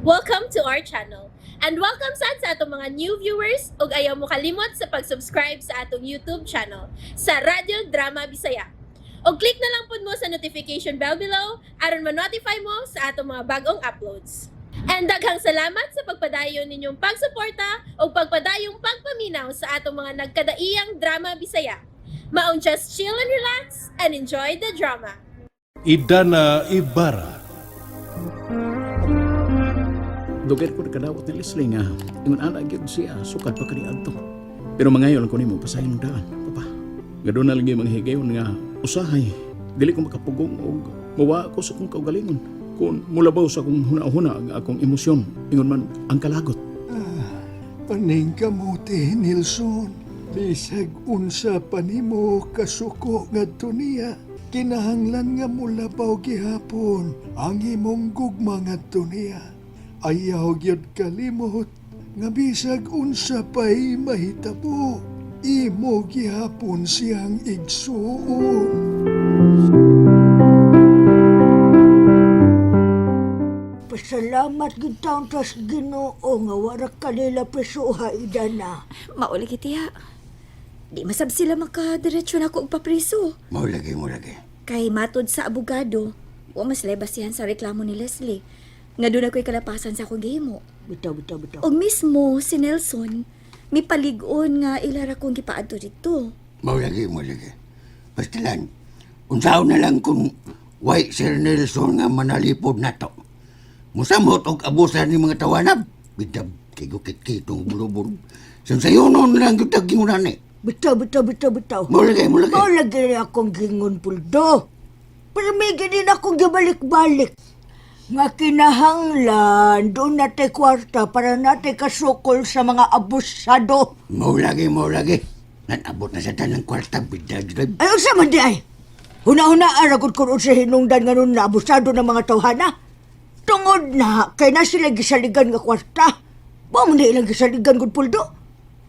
Welcome to our channel. And welcome sad sa atong mga new viewers ug ayaw mo kalimot sa pag-subscribe sa atong YouTube channel sa Radyo Drama Bisaya. Og click na lang pud mo sa notification bell below aron ma-notify mo sa atong mga bagong uploads. And daghang salamat sa pagpadayon ninyong pagsuporta ug pagpadayong pagpaminaw sa atong mga nagkadaiyang drama Bisaya. Maong just chill and relax and enjoy the drama. Idana Ibarra. Dugay ko nakadawat ni Leslie nga ingon ana gyud siya sukad pa kaniadto. Pero mangayo lang ko nimo pasahin daan, papa. Nga doon na lang yung mga higayon nga usahay dili ko makapugong og mawa ko sa akong kaugalingon kung mulabaw sa akong huna-huna ang akong emosyon ingon man ang kalagot. Paningkamuti, Nilson. Bisag unsa pa nimo kasuko ngadto niya. Kinahanglan nga mulabaw gihapon ang imong gugma ngadto niya. Ayaw gyud kalimot nga bisag unsa pa'y mahitabo. Imo gihapon siyang igsuon. Pasalamat gid taon tas Ginoo nga wara kanila presuha idana. Mauli kitiya. Di masab sila makadiretso na ako og papriso. Mao lagi, mao lagi. Kay matod sa abogado, wa mas basihan sa reklamo ni Leslie. Nga doon ako'y kalapasan sa akong gihimo. Bitaw, bitaw, bitaw. Og mismo si Nelson, mi palig-on nga ilara kong gipaadto didto. Mao lagi, mao lagi. Basta lang, unsaon na lang kung way Sir Nelson nga manalipod na to. Musamot og abusan ni mga tawanab. Bidab, kay gukit-kitong bulubog. Sansayonon lang gyud tag gingunan eh. Bitaw, bitaw, bitaw, bitaw. Mao lagi, mao lagi. Mao lagi rin akong gingon puldo. Pero may ganin akong gibalik-balik. Nga kinahanglan, doon natay kwarta para natay kasukol sa mga abusado. Mao lagi, mao lagi. Nanabot na sa tanang kwarta, bidab. Ay, unsa man di ay? Huna-huna aragod kun unsa hinungdan nga nun na abusado ng mga tawhana. Tungod na, kay na sila gisaligan nga kwarta. Ba mo na ilang gisaligan gud puldo?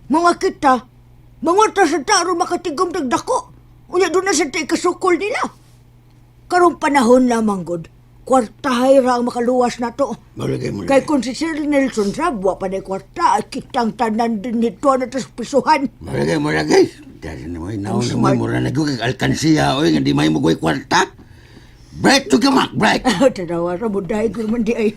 Mga kita, mangwarta sa taro makatigom tagdako. Unya doon na sa tay kasukol nila. Karong panahon lamang gud, kwartahay ra ang makaluwas nato. Mao lagi, mao Kay lagi. kung si Sir Nelson Sab, wa pa na kwarta, at kitang tanan din nito na tas pisuhan. Mao lagi, mao lagi. Dari na mo, naon na mo, Smart. mura na gyud kay alkansiya, oy, nga di may mo kwarta. Bright to ka, Mac, bright. Tanawa ra mo dahil ko naman di ay.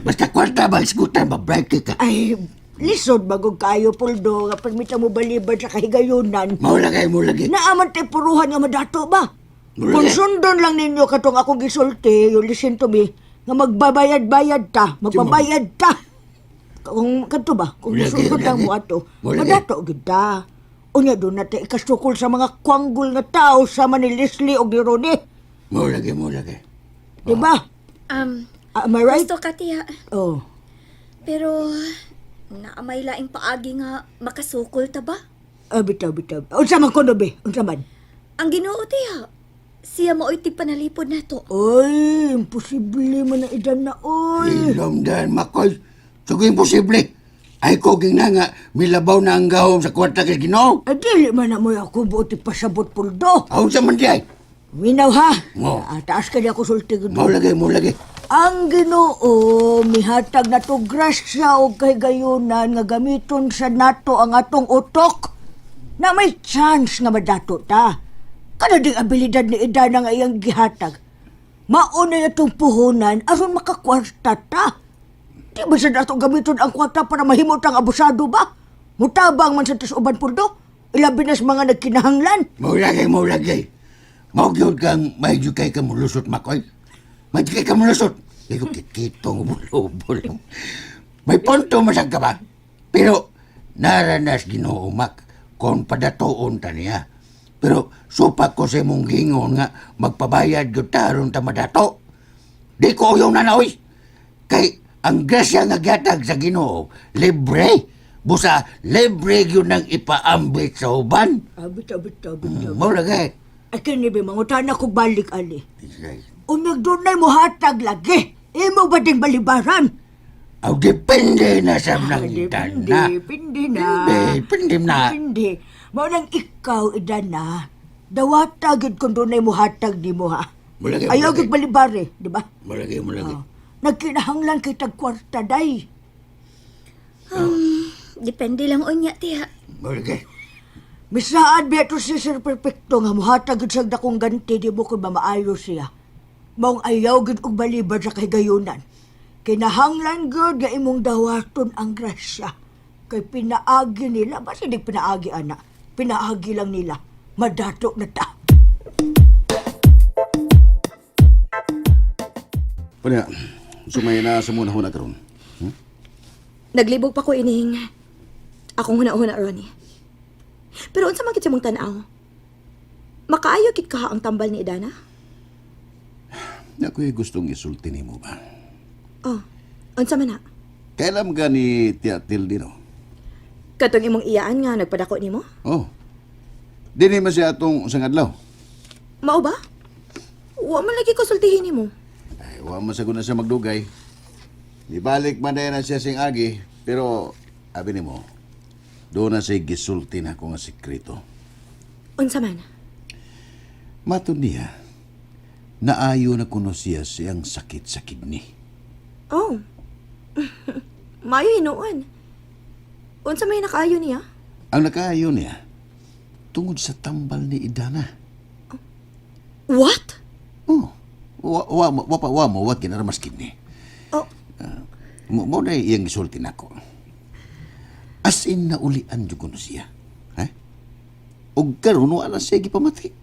Basta kwarta ba, isgutan ba, bright kay ka. Ay, lisod bagong kayo, Puldo, nga permita mo balibad sa kahigayunan. Mao lagi, mao lagi. Naaman tay puruhan nga madato ba? Mula Kung eh. sundon lang ninyo katong akong gisulti, you listen to me, nga magbabayad-bayad ta, magbabayad ta. Kung kadto ba, kung Mula sundon eh, lang mula mo eh. ato, Mula eh. madato gid ta. Unya doon na tay ikasukol sa mga kwanggol nga tao sama ni Leslie o ni Ronnie. Mao lagi, mao lagi. Di ba? Am I right? Gusto ka tiya. Oh. Pero naamay laing paagi nga makasukol ta ba? Ah, bitaw, bitaw. Unsa man kuno be? Unsa man? Ang Ginoo tiya. Siya mao'y tigpanalipod nato. Oy, imposible man na idan na, oy. Ilom dan makoy. Sugo imposible. Ay ko ging na nga milabaw na ang gahom sa kwarta kay Ginoo. Ay, dili man na mo ako buot ipasabot puldo. Aon sa man di ay. Minaw ha. Oo. Ah, taas ka niya ako sulti gud. Mao lagi, mao lagi. Ang Ginoo mihatag nato grasya og kahigayunan nga gamiton sa nato ang atong utok. Na may chance nga madato ta. Kada ding abilidad ni Idana nga iyang gihatag. Mauna atong puhunan aron makakwarta ta. Di ba sa nato gamiton ang kwarta para mahimo tang abusado ba? Mutabang man sa tas uban puldo. Ilabi na sa mga nagkinahanglan. Mao lagi, mao lagi. Mao gyud kang may gyud kay ka mulusot makoy. May kay ka mulusot. Ikaw kitong bulobol. May punto masag ka ba? Pero naranas Ginoo mak kon padatoon ta niya. Pero supak ko sa imong gingon nga magpabayad gyud ta aron ta madato. Di ko uyaw na naoy. Kay ang grasya nga gihatag sa Ginoo libre. Busa libre gyud nang ipaambit sa uban. Abit, abit, abit, abit. Mao lagi. Ay, kini ba, mangutana ko balik, Ali. Unyag dunay mo hatag lagi. Imo ba ding balibaran? Aw, depende na sa nang Depende, na. depende na. Depende na. Depende. Mao nang ikaw, idana, dawata gid kung dunay mo hatag nimo ha. Mulagi, Ayaw mulagi. gid balibare, di ba? Mulagi, mulagi. Oh. Nagkinahanglan kitag kwarta day. Depende lang unya, tiya. Mao lagi. Misaad biya to si Sir Perfecto nga muhatag gid sa dakong ganti di mo kun mamaayo siya. Maong ayaw gid og balibad sa kahigayunan. Kinahanglan gud nga imong dawaton ang grasya. Kay pinaagi nila, basta di pinaagi ana. Pinaagi lang nila. Madato na ta. Punya, sumay na sa muna huna karon. Naglibog pa ko ining akong huna-huna, Ronnie. Pero unsa man gid sa mong tan-aw? Makaayo gid kaha ang tambal ni Idana? Ako'y gustong isulti nimo ba? Oh, unsa man na? Kailan ka ni Tia Tildy, no? Katong imong iyaan nga nagpadako nimo? Oh. Dini man siya atong isang adlaw. Mao ba? Wa man lagi konsultihin nimo. Ay, wa man sa na siya magdugay. Ibalik man na siya sing agi, pero abi nimo, doon na siya gisulti na ako nga sekreto. Unsa man? Matod niya, naayo na kuno siya siyang sakit sa kidney. Oh. Mayo hinuon. Unsa may nakaayo niya? Ang nakaayo niya, tungod sa tambal ni Idana. What? Oh, wa wa wa pa wa mo wa kinarmas kidney. Oh, Mo mo na iyang gisulti nako. As in naulian jud kuno siya. Ha? Og karon wala siya gipamati.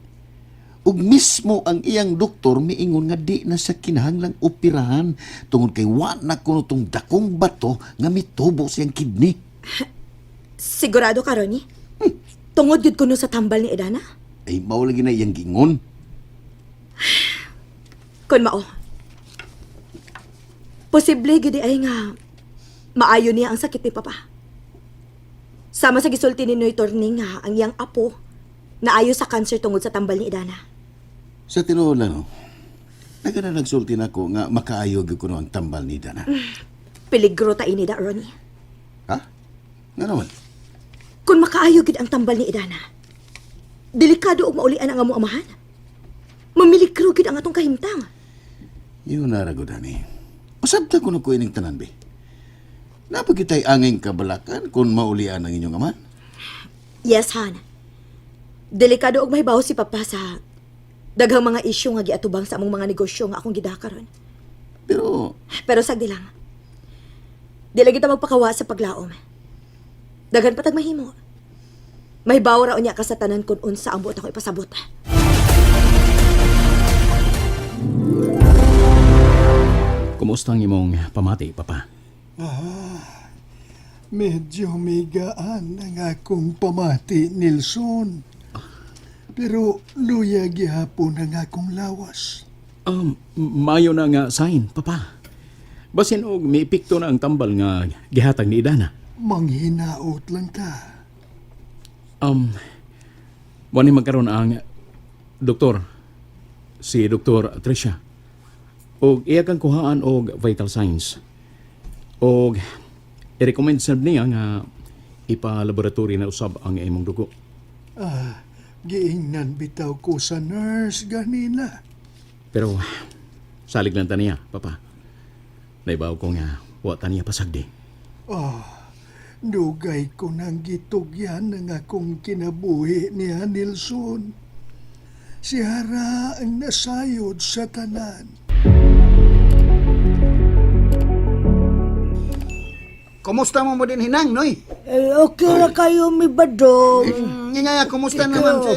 Ug mismo ang iyang doktor miingon nga di na sa kinahanglang operahan tungod kay wa na kuno tong dakong bato nga mitubo siyang kidney. Sigurado ka, Ronnie? Tungod gid kuno sa tambal ni Idana? Ay mao lagi na iyang giingon. Kun mao. Posible gid ay nga maayo niya ang sakit ni Papa. Sama sa gisulti ni Noy Torning nga ang iyang apo naayo sa cancer tungod sa tambal ni Idana. Sa tinuod lang, no, naga na nagsulti nako nga makaayo gyud kuno ang tambal ni Dana. Peligro ta ini da, Ronnie. Ha? Nga naman? Kung makaayo gid ang tambal ni Idana, delikado og maulian ang among amahan. Mamiligro gid ang atong kahimtang. Yun na rago, Dani. Usab ta kuno ko ining tanan, be. Napagitay anging kabalakan kung maulian ang inyong aman. Yes, Han. Delikado og mahibaw si Papa sa daghang mga isyu nga giatubang sa among mga negosyo nga akong gidakaron. Pero, Pero sagdi lang. Di lagi ta magpakawa sa paglaom. Daghan pa tag mahimo. Mahibaw ra unya ka sa tanan kung unsa ang buot ako ipasabot. Kumusta ang imong pamati, Papa? Medyo migaan ang akong pamati, Nilson. Pero luya gihapon ang akong lawas. Mayo na nga sign, Papa. Basin og may epekto na ang tambal nga gihatag ni Idana. Manghinaot lang ta. Wani magkaroon ang doktor, si Dr. Tricia. Og iya kang kuhaan og vital signs. Og i-recommend sad niya nga ipa-laboratory na usab ang imong dugo. Ah, giingnan bitaw ko sa nurse ganina. Pero salig lang ta niya, Papa. Naibaw ko nga wa ta niya pasagdi. Oh, dugay ko nang gitugyan ang akong kinabuhi niya, Nilson. Si Hara ang nasayod sa tanan. Kumusta mo mo din hinang, Noy? Eh, okay ra kayo mi badong. Nga, kumusta naman si...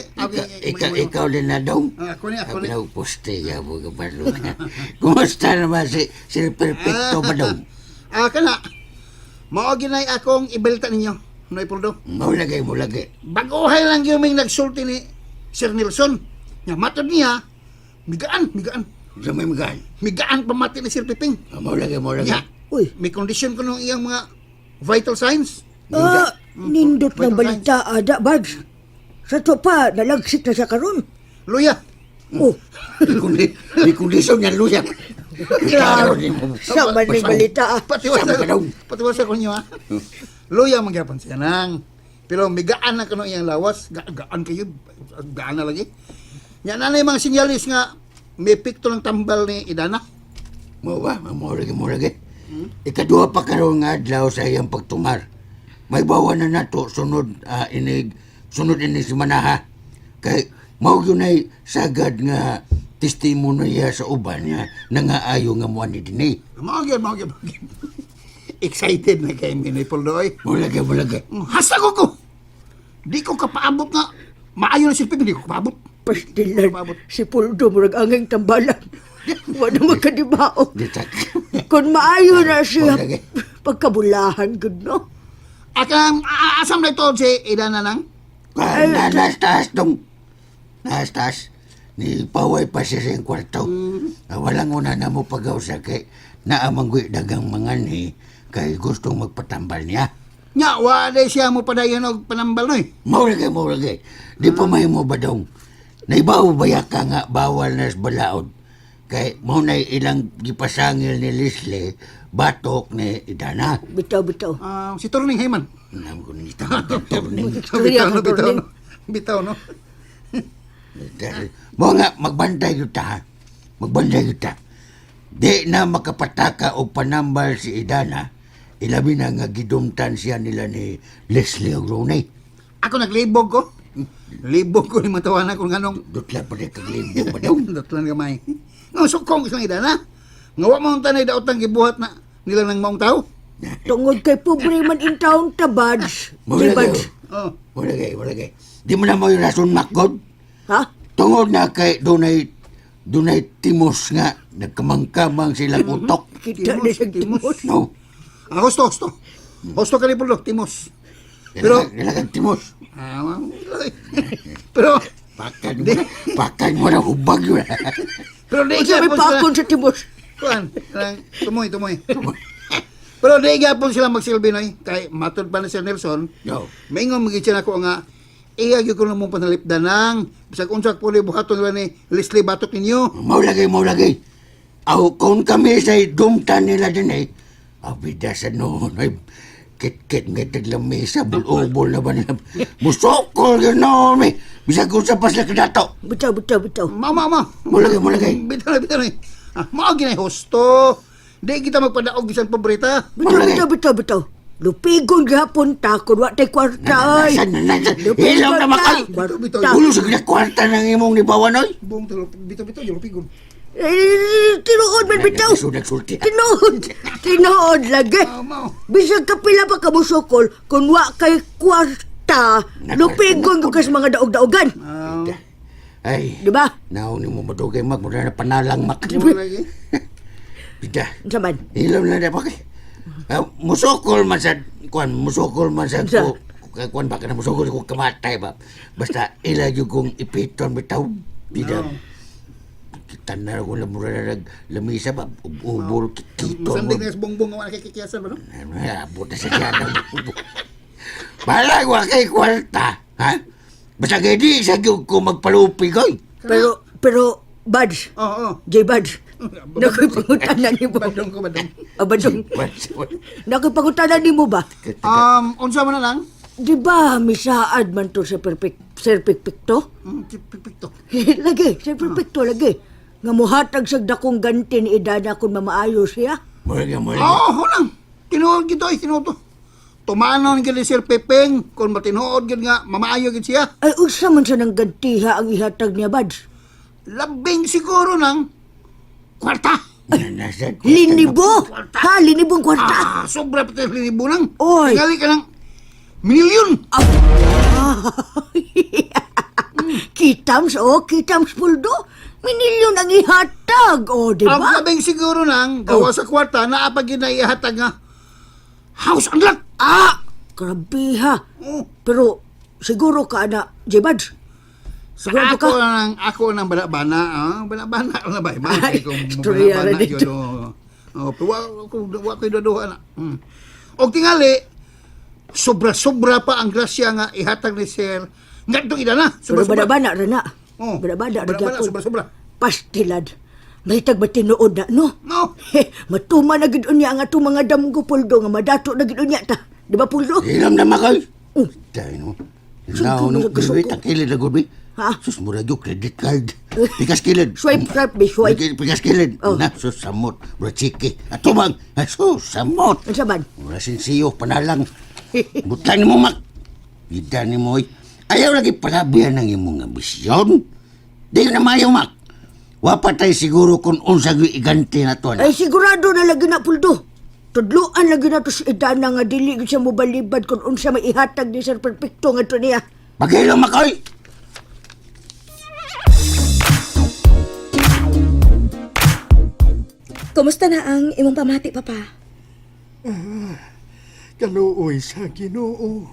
Ikaw, ikaw din na dong. Ah, ako ni, ako ni. Ako poste ya mo kabalo ka. Kumusta naman si Sir Perfecto ba dong? Ah, kana. Mao ginay akong ibalita ninyo, Noy Puldo. Maulagay, maulagay. Baguhay lang yung may nagsulti ni Sir Nelson. Nga matod niya, migaan, migaan. Sa may magaan. Migaan pamati ni Sir Piping. Maulagay, maulagay. Nga, Uy. may condition ko nung iyang mga vital signs. Ah, nindot ng Vital balita, ada, Bads. Sa to pa, nalagsik na siya karon. Luya, Oh, Di kondisyon niya luya. Claro. Sa man ning balita. ah. Patiwasa, Sama ka daw. patiwasa ko niyo ha. Luya mangyapon siya nang. Pero migaan na kuno iyang lawas, gaan kayo, gaan na lagi. Nya na na yung mga sinyalis nga may pikto ng tambal ni Idana. Mo ba? Mo lagi, mo lagi. Ikaduha pa karon nga adlaw sa iyang pagtumar. May bawa na nato sunod inig sunod ini si Manaha. Kay mao gyud nay sagad nga testimonya sa uban niya nangaayo nga mo ani dinhi. Mao gyud, mao gyud, mao gyud. Excited na kay mi ni Poldo oy. Mo lagi, mo lagi. Hasta ko ko. Di ko kapaabot nga. Maayo na si Piping, di ko kapaabot. Pastilan, si Puldo murag anging tambalan. Wa na magkadibao. Di tak. Kung maayo na siya, Wala, eh. pagkabulahan gud no. Akang asam na ito si Idana nang. Ah, na nastas dong. Nastas. Ni paway pa siya sa iyang kwarto. Ah, walang una na mo pagaw sa kay naamang dagang mga ni kay gustong magpatambal niya. Nya, wa siya mo padayon og panambal noy. Mao lagi, mao lagi. Di pa may mo ba dong? Naibaw ba ka nga bawal na sa balaod? Kay mao na ilang gipasangil ni Leslie batok ni Idana. Bitaw, bitaw. Ah, si Turning Heyman. Nam ko ni turning. Istorya Bitaw no, ka, bitaw Turning. no. Bitaw no. Mo nga magbantay gyud ta. Ha? Magbantay gyud ta. Di na makapataka og panambal si Idana. Ilabi na nga gidumtan siya nila ni Leslie og Ronnie. Ako naglibog ko. Libog ko ni matawana kung anong Dutla pa di kaglibog pa daw. Dutlan gamay. Nga sukong isang Idana. Nga wa mo tanay daotang gibuhat na nila ng maong tao. Tungod kay pobre man in town ta, Buds. Mo Di, lagi. Buds. Oh. Wala kay, wala kay. Di mo na mo yung rason makgod. Ha? Tungod na kay dunay timos nga nagkamangkamang silang utok. Kita na siyang Timos, timos. No. Ah, husto, husto. Husto ka ni Puldo, timos. Pero Pero kang timos. ah, pero Pakan mo na, pakan mo na hubag yun. pero di Unsa may gyapon sila. pakon sa timos? Kuan, kanang tumoy, tumoy. Pero di gyapon sila magsilbi noy kay matud pa ni Sir Nelson. No. Maingon magid siya nako nga iya gyud ko mong panalipdan nang bisag unsa po ni buhaton nila ni Leslie Batok ninyo. Mao lagi, mao lagi. Aw, kung kami sa dumtan nila din eh. Abida sa noon ay kit-kit nga taglamesa, bulubol na ba nila. Musokol yun noon eh. Bisag kung sa pasla kadato. Bitaw, bitaw, bitaw. Mao mao mao. Mao lagi, mao lagi. Bitaw na bitaw na. Ah, mao ginay husto. Di kita magpadaog bisan pobreta. Bitaw, bitaw, bitaw, bitaw. Lupigon gihapon ta kun wa tay kwarta ay. Nasan, nasan. Lupigon Ilaw na ta. makay. Kwarta. Ulo sa kwarta ng imong nibawan oy. Buong talo bitaw bitaw yo pigon. Eh, tinuod man bitaw. Nagsulti. Tinuod. Tinuod lagi. Mao mao. Bisag kapila pa ka mosukol kun wa kay kwarta, lupigon ko kas mga daog-daogan. Ay. Di ba? Naon ni mo madugay mag, muna na panalang mak. Mao lagi. Bida. Unsa man? Ilaw na na bakit? Ah, musokol man sa kuan, musokol man sa Unsa? ko. Kuan baka na musokol ko kamatay ba. Basta ila gyud kong ipiton bitaw. Bida. Kita na ko lang mura na nag lamisa ba. Ubol kito. Masandig na sa bongbong nga wala kay kikiyasan ba no? Abot na sa siya. Balag wa kay kwarta, ha? Basta kay di sa gyud ko magpalupi koy. Pero pero Buds, Oo, oh, J Buds. Nakoy pangutana nimo. Badong ko badong. Ah, badong. Nakoy pangutana nimo ba? Unsa man na lang? Di ba misaad man to sa perfect Sir Perfecto? Perfecto. Lagi, Sir Perfecto lagi. Nga muhatag sa dakong ganti ni Idana kung mamaayo siya. Mura mura. Oo, oh, hunang. Tinuod gid oy, tinuod to. Tumanon gid ni Sir Pepeng kung matinuod gid nga mamaayo gid siya. Ay, unsa man sa nang gantiha ang ihatag niya, Buds? Labing siguro nang kwarta. Nasa Linibo! Ha, linibong kwarta! Ah, sobra pa tayo linibo nang. Oy. Tingali ka ng milyon. Kitams, oh, kitams puldo. Minilyon ang ihatag, oh, di Ang ba? labing siguro nang gawa sa kwarta na apag gid na ihatag nga house and lot. Ah, grabe ha. Oh. Pero siguro ka na, J-Buds. Sa Sigurado ako ka? nang ako nang bala-bana, ah, bala-bana na ba? Ay, Ay, kung istorya bala-bana ra dito. yun, oh. Oh, pero wa ko duha na. Og tingali sobra-sobra pa ang grasya nga ihatag ni Sir ngadtong ida na. Pero Sobra-sobra. bana-bana ra na. Oh, Bana-bana ra bana-bana, gyapon. sobra-sobra. Pastilad. Mahitag ba tinuod na, no? No. He, matuma na gid unya ang atong mga damgo puldo nga madato na gid unya ta. Di ba puldo? Ilam na makoy. Oh. Tayo no. Now, Sugod no, na kasuko. wait, ang kilid na gud, Ha? Sus, mura yung credit card. Pikas kilid. Swipe, swipe, be, swipe. Pikas kilid. Oh. Na, sus, samot. Mura chiki. Atubang. Ah, sus, samot. Unsa man? Mura sinsiyo, panalang. Butlan mo, Mak. Ida ni mo, oy. Ayaw lagi palabihan ang imong ambisyon. Di na mayo, Mak. Wa pa tay siguro kung unsa gyud iganti na to. Ay sigurado na lagi na puldo. Tudluan lagi na to si Idana nga dili gyud siya mobalibad kung unsa may ihatag ni Sir Perfecto nga to niya. Paghilo, Mak, oy. Kumusta na ang imong pamati, Papa? Kaluoy sa Ginoo.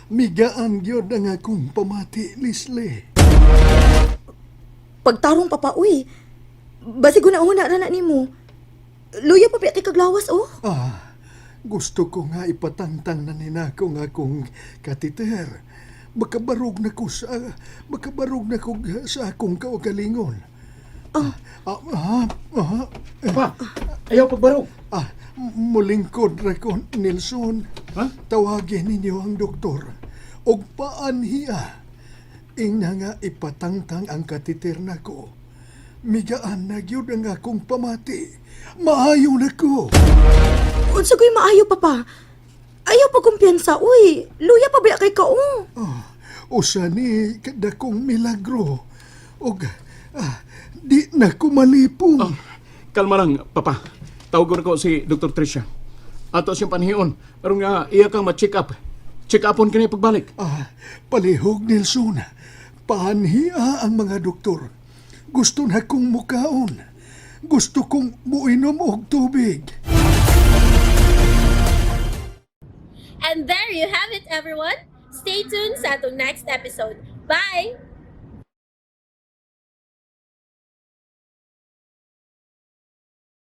Migaan gyud ang akong pamati, Leslie. Pagtarong, Papa, uy. Basig una-una ra na nimo. Luya pa kay kaglawas, oh. Gusto ko nga ipatangtang na ninako nga akong katiter. Makabarog na ko sa akong kaugalingon. Ah, ah, ah, ah, Pa, ayaw pagbarog. Mulingkod ra ko, Nelson. Ha? Tawagin ninyo ang doktor. Og paanhiya. Ingna nga ipatangtang ang katiter nako. Migaan na gyud ang akong pamati. Maayo na ko. Unsa ko'y maayo, Papa? Ayaw pa kumpiyansa, uy. Luya pa ba kay ka, oh. Usa ni kadakong milagro. Og di na ko malipong. Oh, kalma lang, Papa. Tawag ko si Dr. Tricia. Ato siyang panhion. Aron nga, iya kang ma-check up. Check upon kini pagbalik. Palihog Nelson. Paanhiya ang mga doktor. Gusto na kong mukaon. Gusto kong muinom og tubig. And there you have it, everyone. Stay tuned sa atong next episode. Bye!